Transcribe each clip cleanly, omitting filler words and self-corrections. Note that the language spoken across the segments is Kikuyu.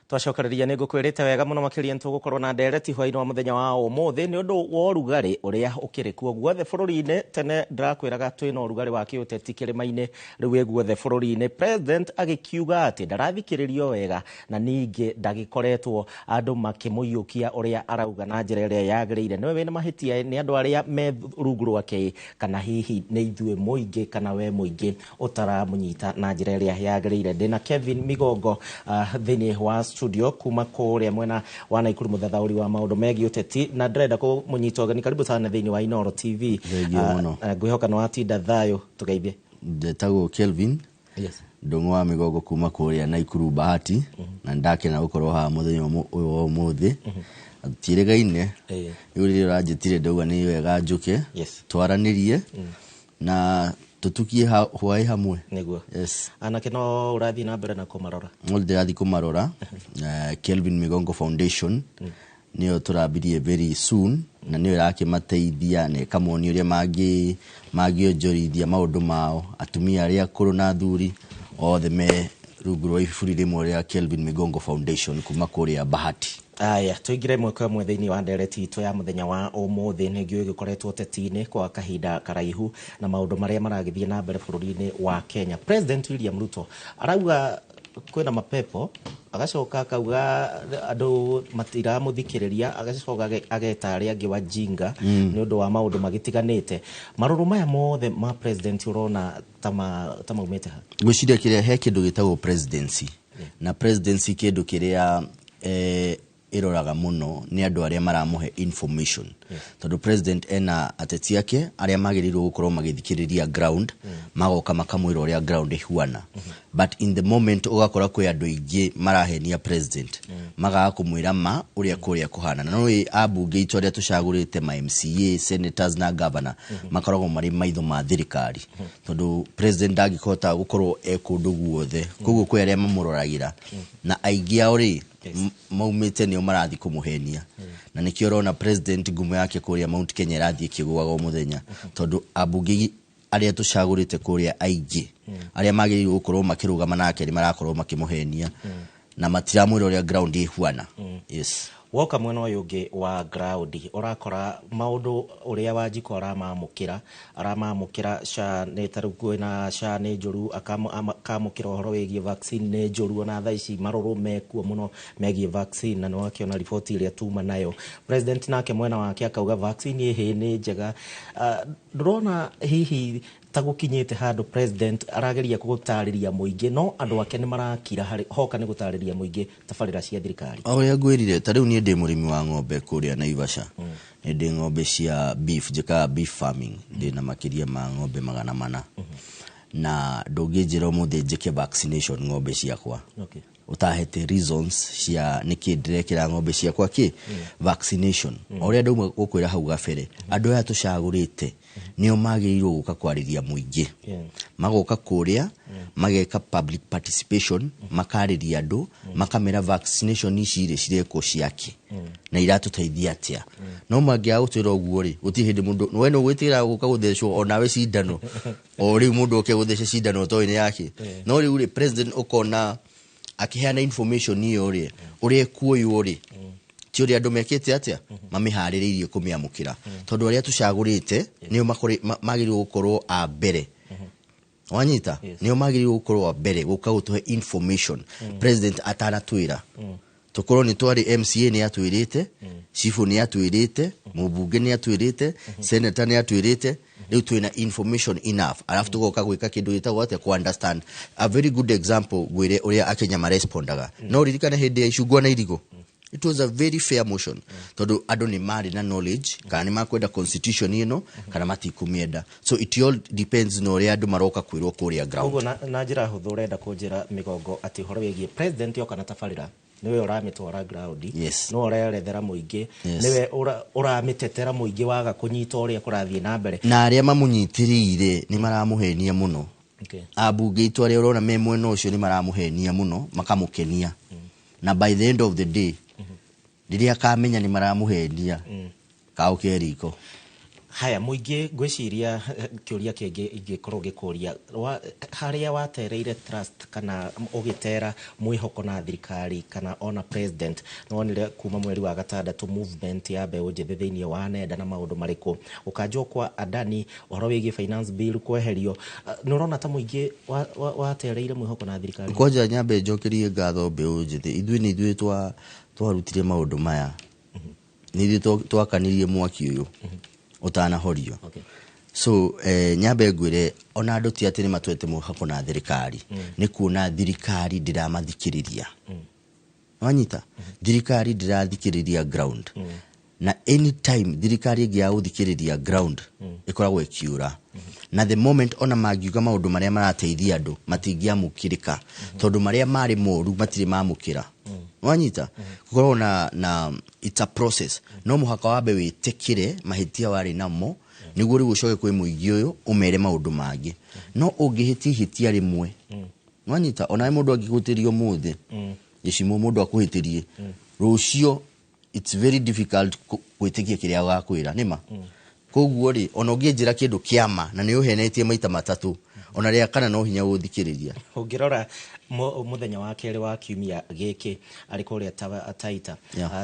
Twacokereria nĩ ngũkwĩrĩte wega mũno makĩria nĩ tũgũkorwo na ndereti hwainĩ wa mũthenya wa ũmũthĩ nĩ ũndũ wa ũrugarĩ ũrĩa ũkĩrĩ kuo guothe bũrũri-inĩ. Tene ndĩrakwĩraga twĩna ũrugarĩ wa kĩũteti kĩrĩma-inĩ, rĩu wĩ guothe bũrũri-inĩ. President agĩkiuga atĩ ndarathikĩrĩrio wega na ningĩ ndagĩkoretwo andũ makĩmũiyũkia ũrĩa arauga na njĩra ĩrĩa yagĩrĩire. Nĩwe wĩna mahĩtia, nĩ andũ arĩa me rungu rwake, kana hihi nĩ ithuĩ mũingĩ, kana we mũingĩ ũtaramũnyita na njĩra ĩrĩa yagĩrĩire? Ndĩna Kevin Migongo thĩinĩ wa studio kuma kũrĩa mwena wa Naikuru, mũthathaũri wa maũndũ megiĩ ũteti, na ndĩrenda kũmũnyita ũgeni. Karibu sana thĩinĩ wa Inooro TV. Thengiũ mũno. Ngwĩhoka nĩ watinda thayũ, tũgeithie. Njĩtagwo Kelvin Ndũng'ũ wa Mĩgongo kuma kũrĩa Naikuru Bahati, na nĩndakena gũkorwo haha mũthenya ũyũ wa ũmũthĩ. Tũtiĩrĩgaine. Rĩu rĩrĩa ũranjĩtire, ndauga nĩ wega njũke twaranĩrie na tũtukie hwaĩ hamwe. Nĩguo. Yes. Anake no ũrathiĩ na mbere na kũmarora? No ndĩrathiĩ kũmarora. Kelvin Migongo Foundation nĩyo tũrambirie very soon, na nĩyo ĩrakĩmateithia na ĩkamonia ũrĩa mangĩonjorithia maũndũ mao. Atumia arĩa akũrũ na athuri othe me rungu rwa iburi rĩmwe rĩa Kelvin Migongo Foundation kuma kũrĩa Bahati. Aya, tũingĩre ĩmwe kwa ĩmwe thĩinĩ wa ndereti itũ ya mũthenya wa ũmũthĩ. Nĩ ngĩũĩ gĩkoretwo ũteti-inĩ kwa kahinda karaihu na maũndũ marĩa maragĩthiĩ na mbere bũrũri-inĩ wa Kenya. President William Ruto arauga kwĩna mapepo, agacoka akauga andũ matiramũthikĩrĩria, agacoka ageta arĩa angĩ wajinga nĩ ũndũ wa maũndũ magĩtiganĩte. Marũrũ maya mothe ma president ũrona ta maumĩte ha? Ngwĩciria kĩrĩa he kĩndũ gĩtagwo presidency, na presidency kĩndũ kĩrĩa ĩroraga mũno nĩ andũ arĩa maramũhe information, tondũ president ena ateti ake arĩa magĩrĩirwo gũkorwo magĩthikĩrĩria ground, magoka makamwĩra ũrĩa ground ĩhuana. But in the moment ũgakora kwĩ andũ aingĩ marahenia president, magaga kũmwĩra ma ũrĩa kũrĩa kũhana. Na nĩ ambunge itũ arĩa tũcagũrĩte, ma MCA, senators na governor, makoragwo marĩ maitho ma thirikari, tondũ president ndangĩhota gũkorwo e kũndũ guothe. Koguo kwĩ arĩa mamũroragĩra, na aingĩ ao rĩ maumĩte nĩo marathiĩ kũmũhenia. Na nĩkĩo ũrona president ngumo yake kũrĩa Mount Kenya ĩrathiĩ ĩkĩgũaga o mũthenya, tondũ ambunge arĩa tũcagũrĩte kũrĩa aingĩ arĩa magĩrĩirwo gũkorwo makĩrũgama nake nĩ marakorwo makĩmũhenia na matiramwĩra ũrĩa ground ĩhuana. Yes. Woka mwena ũyũ ũngĩ wa ground, ũrakora maũndũ ũrĩa Wanjikũ aramamũkĩra, aramamũkĩra SHA nĩ ta rĩu kwĩna SHA nĩ njũru, akamũkĩra ũhoro wĩgiĩ vaccine nĩ njũru. Ona thaa ici marũrũ mekuo mũno megiĩ vaccine, na nĩ wakĩona riboti ĩrĩa tuma nayo. President nake mwena wake akauga vaccine ĩhĩ nĩ njega. Ah, ndũrona hihi ta gũkinyĩte handũ president arageria gũtarĩria mũingĩ, no andũ ake nĩ marakira harĩ hoka nĩ gũtarĩria mũingĩ tabarĩra cia thirikari? O ũrĩa ngwĩrire, ta rĩu niĩ ndĩ mũrĩmi wa ng'ombe kũrĩa Naivasha. Nĩ ndĩ ng'ombe cia beef, njĩkaga beef farming. Ndĩ na makĩria ma ng'ombe 400, na ndũngĩnjĩra ũmũthĩ njĩke vaccination ng'ombe ciakwa ũtahete reasons cia nĩkĩ ndĩrekĩra ng'ombe ciakwa kĩ vaccination. O ũrĩa ndauma gũkwĩra hau gabere, andũ aya tũcagũrĩte nĩo magĩrĩirwo gũka kwarĩria mũingĩ. Magoka kũrĩa mageka public participation, makarĩria andũ, makamera vaccination ici rĩ cirekwo ciake na iratũteithia atĩa. No mangĩaga gũtwĩra ũguo rĩ, gũtirĩ hĩndĩ mũndũ we no gwĩtĩkĩra gũka gũthecwo onawe cindano. O rĩu mũndũ oke gũtheca cindano ũtoĩ nĩ yake. No rĩu rĩ, president ũkona akĩheana information ĩyo rĩ, ũrĩa ĩkuoywo rĩ, ti ũrĩa andũ mekĩte atĩa mamĩharĩrĩirie kũmĩamũkĩra, tondũ arĩa tũcagũrĩte nĩo magĩrĩirwo gũkorwo a mbere. Wanyita? Nĩo magĩrĩirwo gũkorwo a mbere gũka gũtũhe information president atanatwĩra. Tũkorwo nĩ twarĩ MCA nĩ atwĩrĩte, cibũ nĩ atwĩrĩte, mũmbunge nĩ atwĩrĩte, senator nĩ atwĩrĩte, rĩu twĩna information enough, arabu tũgoka gwĩka kĩndũ gĩtagwo atĩa, ku understand. A very good example ngwĩre ũrĩa Akenya marespondaga, no ũririkane hĩndĩ ya icungwa na irigũ, it was a very fair motion, tondũ andũ nĩ marĩ na knowledge kana nĩ makwenda constitution ĩno kana matikũmĩenda. So it all depends na ũrĩa andũ maroka kwĩrwo kũrĩa ground. Koguo na njĩra hũthũ ũrenda kũnjĩra, Mĩgongo, atĩ ũhoro wĩgiĩ president oka na tabarĩra, nĩwe ũramĩtwara ground, nĩwe ũrerethera mũingĩ, nĩwe ũramĩtetera mũingĩ waga kũnyita ũrĩa kũrathiĩ na mbere. Na arĩa mamũnyitĩrĩire nĩ maramũhenia mũno. Ambunge itũ arĩa ũrona me mwena ũcio nĩ maramũhenia mũno, makamũkenia, na by the end of the day rĩrĩa akamenya nĩ maramũhenia, kaũ ke riko. Haya, mũingĩ, ngwĩciria kĩũria kĩngĩ ingĩkorwo ngĩkũria, harĩa watereire trust kana ũgĩtera mwĩhoko na thirikari kana ona president, nĩwonire kuma mweri wa gatandatũ movement ya mbeũ njĩthĩ thĩinĩ wa nenda na maũndũ marĩkũ, gũkanjwo kwa Adani, ũhoro wĩgiĩ finance bill kweherio, nĩ ũrona ta mũingĩ watereire mwĩhoko na thirikari? Kwanja nyambe njokerie ngatho mbeũ njĩthĩ. Ithuĩ nĩ ithuĩ twarutire maũndũ maya, nĩ ithuĩ twakanirie mwaki ũyũ ũtanahorio. So nyambe ngwĩre, ona andũ ti atĩ nĩ matwete mwĩhoko na thirikari, nĩ kuona thirikari ndĩramathikĩrĩria. Wanyita, thirikari ndĩrathikĩrĩria ground, na anytime thirikari ĩngĩ ya gũthikĩrĩria ground ĩkoragwo ĩkiũra, na the moment ona mangiuga maũndũ marĩa marateithia andũ matingĩamũkĩrĩka, tondũ marĩa marĩ moru matirĩ mamũkĩra. Wanyita, gũkoragwo na it's a process. No mũhaka wambe wĩtĩkĩre mahĩtia warĩ namo nĩguo rĩu ũcoke kwĩ mũingĩ ũyũ ũmere maũndũ mangĩ. No ũngĩhĩtia ihĩtia rĩmwe, wanyita, onawe mũndũ angĩgũtĩria ũmũthĩ gĩcimo, mũndũ akũhĩtĩrie rũciũ, it's very difficult gwĩtĩkia kĩrĩa agakwĩra nĩma. Koguo rĩ, ona ũngĩnjĩra kĩndũ kĩama na nĩ ũhenetie maita matatũ, ona rĩa kana no hinya gũthikĩrĩria. Ũngĩrora mũthenya wa kerĩ wa kiumia gĩkĩ arĩ kũrĩa Taita,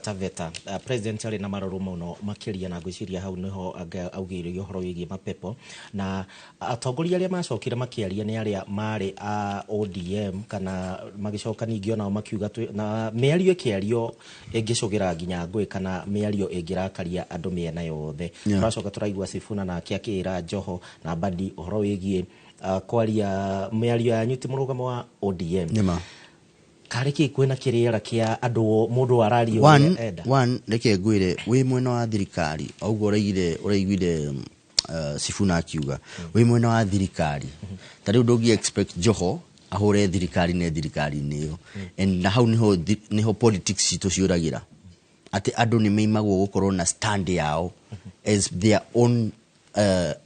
Taveta, president arĩ na marũrũ mũno makĩria, na ngwĩciria hau nĩho augĩire ũhoro wĩgiĩ mapepo, na atongoria arĩa macokire makĩaria nĩ arĩa marĩ a ODM, kana magĩcoka ningĩ onao makiuga na mĩario ĩkĩario ĩngĩcũgĩra nginya ngũĩ kana mĩario ĩngĩrakaria andũ mĩena yothe. Tũracoka tũraigua Sifuna nake akĩra Joho na Mbadi ũhoro wĩgiĩ kwaria mĩario yanyu ti mũrũgamo wa ODM. Nĩma. Karĩ kĩ kwĩna kĩrĩera kĩa andũ, mũndũ araria One, ũrĩa enda? One, reke ngwĩre, wĩ mwena wa thirikari o ũguo ũraiguire Sifuna akiuga wĩ mwena wa thirikari, ta rĩu ndũngĩ expect Joho ahũre thirikari ne thirikari-inĩ ĩyo. And na hau nĩho politics citũ ciũragĩra, atĩ andũ nĩ meimagwo gũkorwo na stand yao as their own,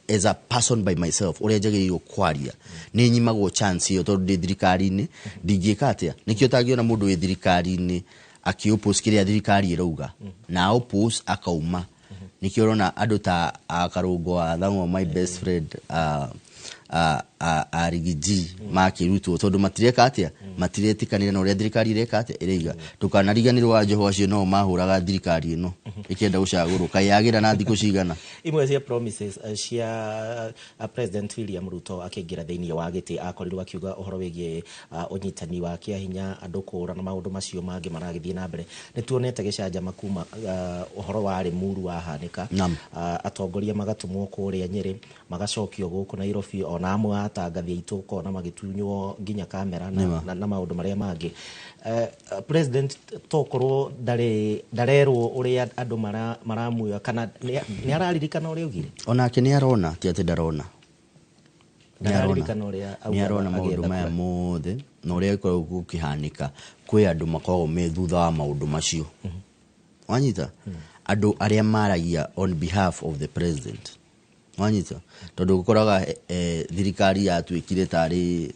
as a person by myself, ũrĩa njagĩrĩirwo kwaria nĩ nyimagwo chance ĩyo tondũ ndĩ thirikari-inĩ, ndingĩka atĩa. Nĩkĩo ũtangĩona mũndũ wĩ thirikari-inĩ akĩ-oppose kĩrĩa thirikari ĩrauga, na oppose akauma. Nĩkĩo ũrona andũ ta Karũngo wa Thang'wa, my best friend, Arigiji, makĩrutwo tondũ matireka atĩa, matiretĩkanĩra na ũrĩa thirikari ĩreka atĩa, ĩraiga. Ndũkanariganĩrwo wa Joho acio no mahũraga thirikari ĩno ĩkĩenda gũcagũrwo, kaĩ yagĩra na thikũ cigana. Imwe cia promises cia President William Ruto akĩingĩra thĩinĩ wa gĩtĩ, akorirwo akiuga ũhoro wĩgiĩ ũnyitani wa kĩahinya, andũ kũũra na maũndũ macio mangĩ maragĩthiĩ na mbere. Nĩ tuonete gĩcanjama kuma ũhoro wa Limuru wahanĩka. Atongoria magatũmwo kũrĩa Nyĩrĩ, magacokio gũkũ Nairobi, ona amwe atangathi aitũ ũkona magĩtunywo nginya kamera na maũndũ marĩa mangĩ. President tokorwo ndarĩ ndarerwo ũrĩa andũ maramuoya, kana nĩ araririkana ũrĩa augire? Onake nĩ arona, ti atĩ ndarona. Nĩ arona. Ndararirikana ũrĩa nĩ arona augaga maũndũ agĩetha maya kura. Mothe na ũrĩa gĩkoragwo gũkĩhanĩka, kwĩ andũ makoragwo me thutha wa maũndũ macio. Wanyita, andũ arĩa maragia on behalf of the president, wanyita, tondũ gũkoraga thirikari yatuĩkire tarĩ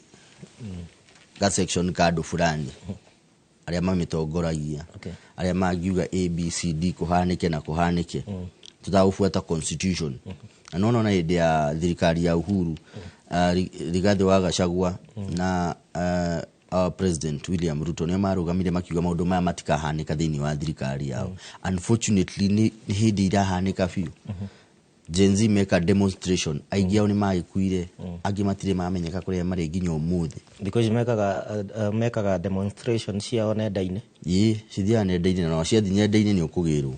ga section ka andũ fulani arĩa mamĩtongoragia, arĩa mangiuga ABCD kũhanĩke na kũhanĩke, tũtagũbuata constitution. Na nona ona hĩndĩ ya thirikari ya Uhuru, Rigathĩ wa Gachagua na our president William Ruto nĩo marũgamire makiuga maũndũ maya matikahanĩka thĩinĩ wa thirikari yao. Unfortunately, nĩ hĩndĩ irahanĩka biũ. Gen Z meka demonstration, aingĩ ao nĩ magĩkuire, angĩ matirĩ mamenyeka kũrĩa marĩ nginya ũmũthĩ. Thikũ ici mekaga demonstration ciao nenda-inĩ. Ĩ, cithiaga nenda-inĩ, na ciathiĩ nenda-inĩ nĩ ũkũgĩrwo,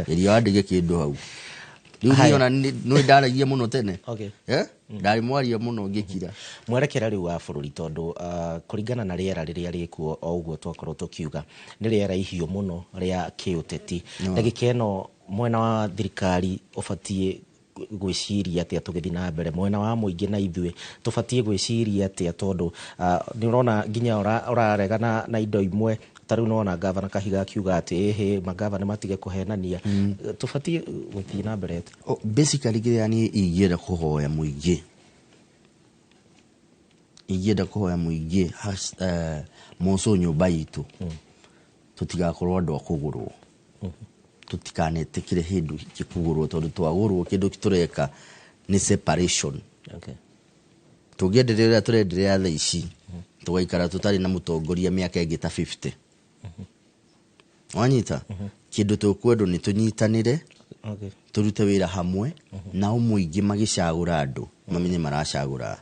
geria wandĩke kĩndũ hau rĩu. Haya. Niĩ ona nĩ ndaragia mũno tene. Eh? Ndarĩ mwaria mũno ngĩkira. Mwerekera rĩu wa bũrũri, tondũ kũringana na rĩera rĩrĩa rĩkuo, o ũguo twakorwo tũkiuga nĩ rĩera ihiũ mũno rĩa kĩũteti, ndagĩka ĩno mwena wa thirikari ũbatiĩ gwĩciria atĩa tũgĩthiĩ na mbere, mwena wa mũingĩ na ithuĩ tũbatiĩ gwĩciria atĩa, tondũ nĩ ũrona nginya ũraregana na indo imwe, ta rĩu nĩwona gavana Kahiga akiuga atĩ ĩhĩ magavana matige kũhenania, tũbatiĩ gũthiĩ na mbere atĩa? Oh, basically kĩrĩa niĩ ingĩenda kũhoya mũingĩ, moco nyũmba itũ, tũtigakorwo andũ a kũgũrwo. Tũtikanetĩkĩre hĩndũ kĩkũgũrwo, tondũ twagũrwo kĩndũ tũreka nĩ separation. Tũngĩenderea ũrĩa tũrenderea thaa ici, tũgaikara tũtarĩ na mũtongoria mĩaka ĩngĩ ta 50. Wanyita? Kĩndũ tũkwendwo nĩ tũnyitanĩre, tũrute wĩra hamwe, nao mũingĩ magĩcagũra andũ mamenye maracagũra.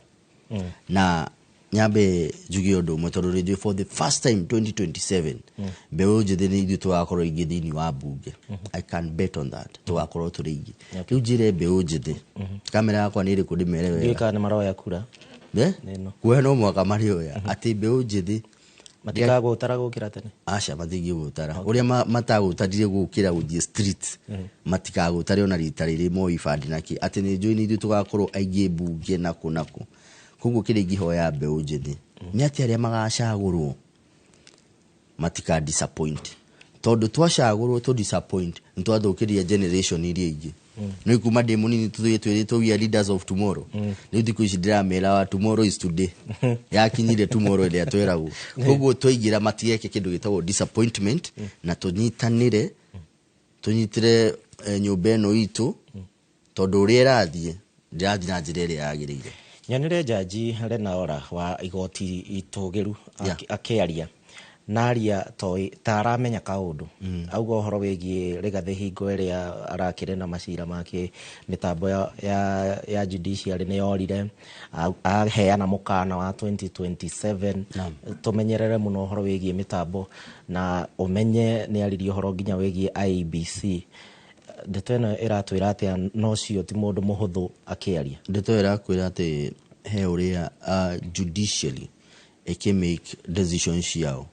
Na nyambe njuge ũndũ ũmwe, tondũ rĩngĩ for the first time 2027 mbeũ njĩthĩ nĩ ithuĩ tũgakorwo aingĩ thĩinĩ wa mbunge. I can bet on that, tũgakorwo tũrĩ aingĩ. Rĩu njĩre mbeũ njĩthĩ, kamera yakwa nĩ ĩrĩkũ ndĩmere Ndiũĩ wega? Kana nĩ maroya kura. Eh? Nĩno. Kuoya no mwaka marĩoya, atĩ mbeũ njĩthĩ Matikagũtara gũkĩra tene. Aca, matingĩgũtara. Ũrĩa matagũtarire gũkĩra gũthiĩ street, matikagũtare ona rita rĩrĩ moe ibandĩ nakĩ, atĩ nĩ njũĩ nĩ ithuĩ tũgakorwo aingĩ mbunge nakũ nakũ. Koguo kĩrĩa ingĩhoya mbeũ njĩthĩ nĩ atĩ arĩa magacagũrwo matika disappoint, tondũ twacagũrwo tũ disappoint nĩ twathũkĩria generation iria ingĩ. Nĩ kuma ndĩ mũnini tũthiĩ twĩrĩtwo we are leaders of tomorrow. Rĩu thikũ ici ndĩramera wa tomorrow is today, yakinyire tomorrow ĩrĩa tweragwo. Koguo twaingĩra matigeke kĩndũ gĩtagwo disappointment, na tũnyitanĩre, tũnyitĩre nyũmba ĩno itũ, tondũ ũrĩa ĩrathiĩ ndĩrathiĩ na njĩra ĩrĩa yagĩrĩire. Nyonire Jaji Lenaora wa igoti itũgĩru akĩaria naria toi ta aramenya kaũndũ, auga ũhoro wĩgiĩ Rigathĩ hingo ĩrĩa arakĩrĩ na macira make, mĩtambo ya judiciary nĩ yorire. Aheana mũkana wa 2027 tũmenyerere mũno ũhoro wĩgiĩ mĩtambo, na ũmenye nĩ aririe ũhoro nginya wĩgiĩ IEBC. Ndeto ĩno ĩratwĩra atĩa? No cio ti mũndũ mũhũthũ akĩaria. Ndeto ĩyo ĩrakwĩra atĩ he ũrĩa judicially ĩkĩ make decision ciao,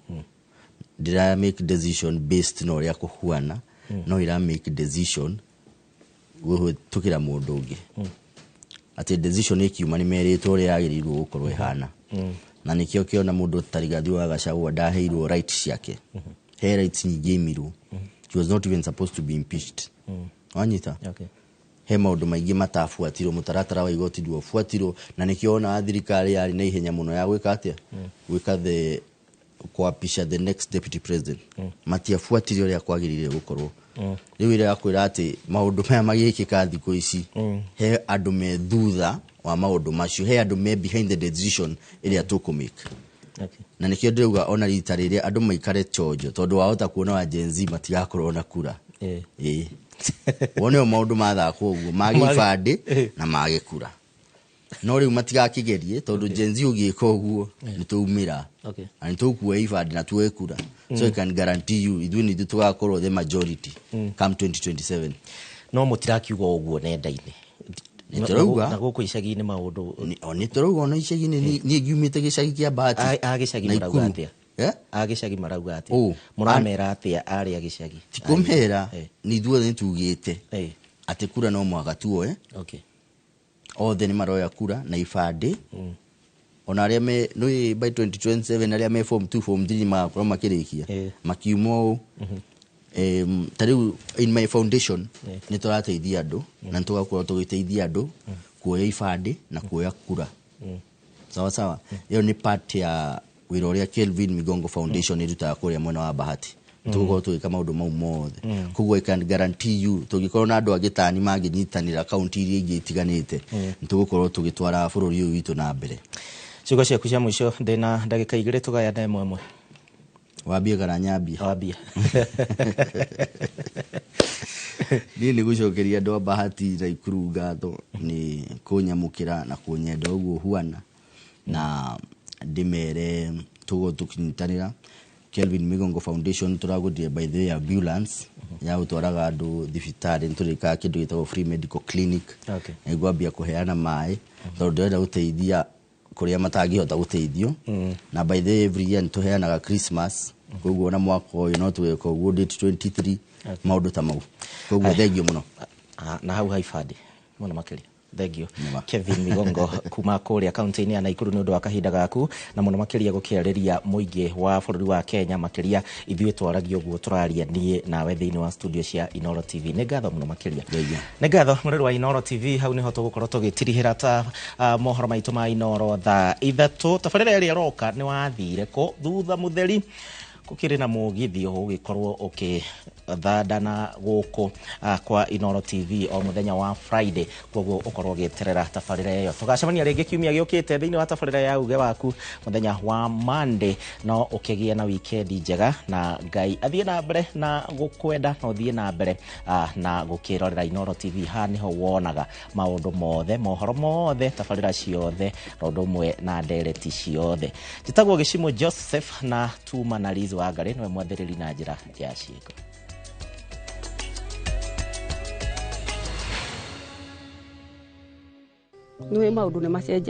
ndĩra make decision based na ũrĩa kũhuana, no ĩra make decision gũhĩtũkĩra mũndũ ũngĩ, atĩ decision ĩkiuma nĩ merĩtwo ũrĩa yagĩrĩirwo gũkorwo ĩhana. Na nĩkĩo kĩona mũndũ ta Rigathĩ wa Gachagua ndaheirwo right ciake, he rights nyingĩ imirwo. He was not even supposed to be impeached. Wanyita? Okay. He maũndũ maingĩ matabuatirwo, mũtaratara wa igoti ndwabuatirwo, na nĩkĩo wonaga thirikari yarĩ na ihenya mũno ya gwĩka atĩa, gwĩka the kuapisha the next deputy president. Matiabuatire ũrĩa kwagĩrĩire gũkorwo. Rĩu ĩrĩa yakwĩra atĩ maũndũ maya magĩkĩka thikũ ici, he andũ me thutha wa maũndũ macio, he andũ me behind the decision ĩrĩa tũkũmake. Na nĩkĩo ndĩrauga ona rita rĩrĩa andũ maikare chonjo, tondũ wahota kuona wa Gen Z matigakorwo na kura. Ĩĩ, wone o maũndũ mathakwo ũguo mage ibandĩ na mage kura, no rĩu matigakĩgerie, tondũ Gen Z ũgĩka ũguo nĩ tũumĩra na nĩ tũkuoya ibandĩ na tuoe kura. So I can guarantee you ithuĩ nĩ ithuĩ tũgakorwo the majority come 2027. No mũtirakiuga ũguo nenda-inĩ. Nĩ tũrauga. Na gũkũ icagi-inĩ maũndũ O nĩ tũrauga ona icagi-inĩ. Niĩ ngiumĩte gĩcagi kĩa Bahati. A gĩcagi Naikuru. marauga atĩa? Eh? A gĩcagi marauga atĩa? Ũ. Mũramera atĩa arĩa gĩcagi? Ti kũmera. Nĩ ithuothe nĩ tugĩte atĩ kura no mũhaka tuoe. Othe nĩ maroya kura na ibandĩ, ona arĩa me nĩ by 2027 arĩa me form 2, form 3 magakorwo makĩrĩkia makiuma ũũ. Ta rĩu in my foundation nĩ tũrateithia andũ, na nĩ tũgakorwo tũgĩteithia andũ kuoya ibandĩ na kuoya kura. Sawa sawa, ĩyo nĩ part ya wĩra ũrĩa Kelvin Migongo Foundation ĩrutaga kũrĩa mwena wa Bahati. Tũgũkorwo tũgĩka maũndũ mau mothe. Koguo I can guarantee you tũngĩkorwo na andũ angĩ tani mangĩnyitanĩra kaunti iria ingĩ itiganĩte, nĩ tũgũkorwo tũgĩtwara bũrũri ũyũ witũ na mbere. Ciugo ciaku cia mũico, ndĩna ndagĩka 2, tũgayane ĩmwe ĩmwe. Wambie kana nyambie? Wambia. Niĩ nĩ gũcokeria andũ a Bahati na Ikuru ngatho nĩ kũnyamũkĩra na kũnyenda ũguo huana, na ndĩmere tũgũkorwo tũkĩnyitanĩra. Kelvin Migongo Foundation tũragũrire by the way ambulance ya gũtwaraga andũ thibitarĩ. Nĩ tũrĩkaga kĩndũ gĩtagwo free medical clinic. Nĩ ngwambia kũheana maĩ, tondũ ndĩrenda gũteithia kũrĩa matangĩhota gũteithio. Na by the way every year nĩ tũheanaga Christmas, koguo ona mwaka ũyũ no tũgeka ũguo date 23, maũndũ ta mau. Koguo thengio mũno. Ah, na hau haibandĩ mũno makĩria, thengio. Nĩma. Kevin Migongo kuma kũrĩa kaunti-inĩ ya Naikuru nĩ ũndũ wa kahinda gaku, na mũno makĩria gũkĩarĩria mũingĩ wa bũrũri wa Kenya, makĩria ithuĩ twaragia ũguo tũraria niĩ nawe thĩinĩ wa studio cia Inoro TV. Nĩ ngatho mũno makĩria. Thengio. Nĩ ngatho mũrĩri wa Inoro TV. Hau nĩho tũgũkorwo tũgĩtirihĩra ta mohoro maitũ ma Inoro thaa 3. Tabarĩra ĩrĩa ĩroka nĩ wathire kũ thutha mũtheri gũkĩrĩ na mũgithi ũgũgĩkorwo ũkĩ Thanda na gũkũ kwa Inooro TV o mũthenya wa Friday. Koguo ũkorwo ũgĩeterera tabarĩra ĩyo. Tũgacemania rĩngĩ kiumia gĩũkĩte thĩinĩ wa tabarĩra ya uge waku mũthenya wa Monday. No ũkĩgĩe na wikendi njega, na Ngai athiĩ na mbere na gũkwenda, na ũthiĩ na mbere na gũkĩrorera Inooro TV. Haha nĩho wonaga maũndũ mothe, mohoro mothe, tabarĩra ciothe, na ũndũ ũmwe na ndereti ciothe. Njĩtagwo Gĩcimo Joseph, na tuma na Liz Wangari nĩwe mwathĩrĩri na njĩra ya ciĩko. Nĩ maũndũ nĩ macenjagia.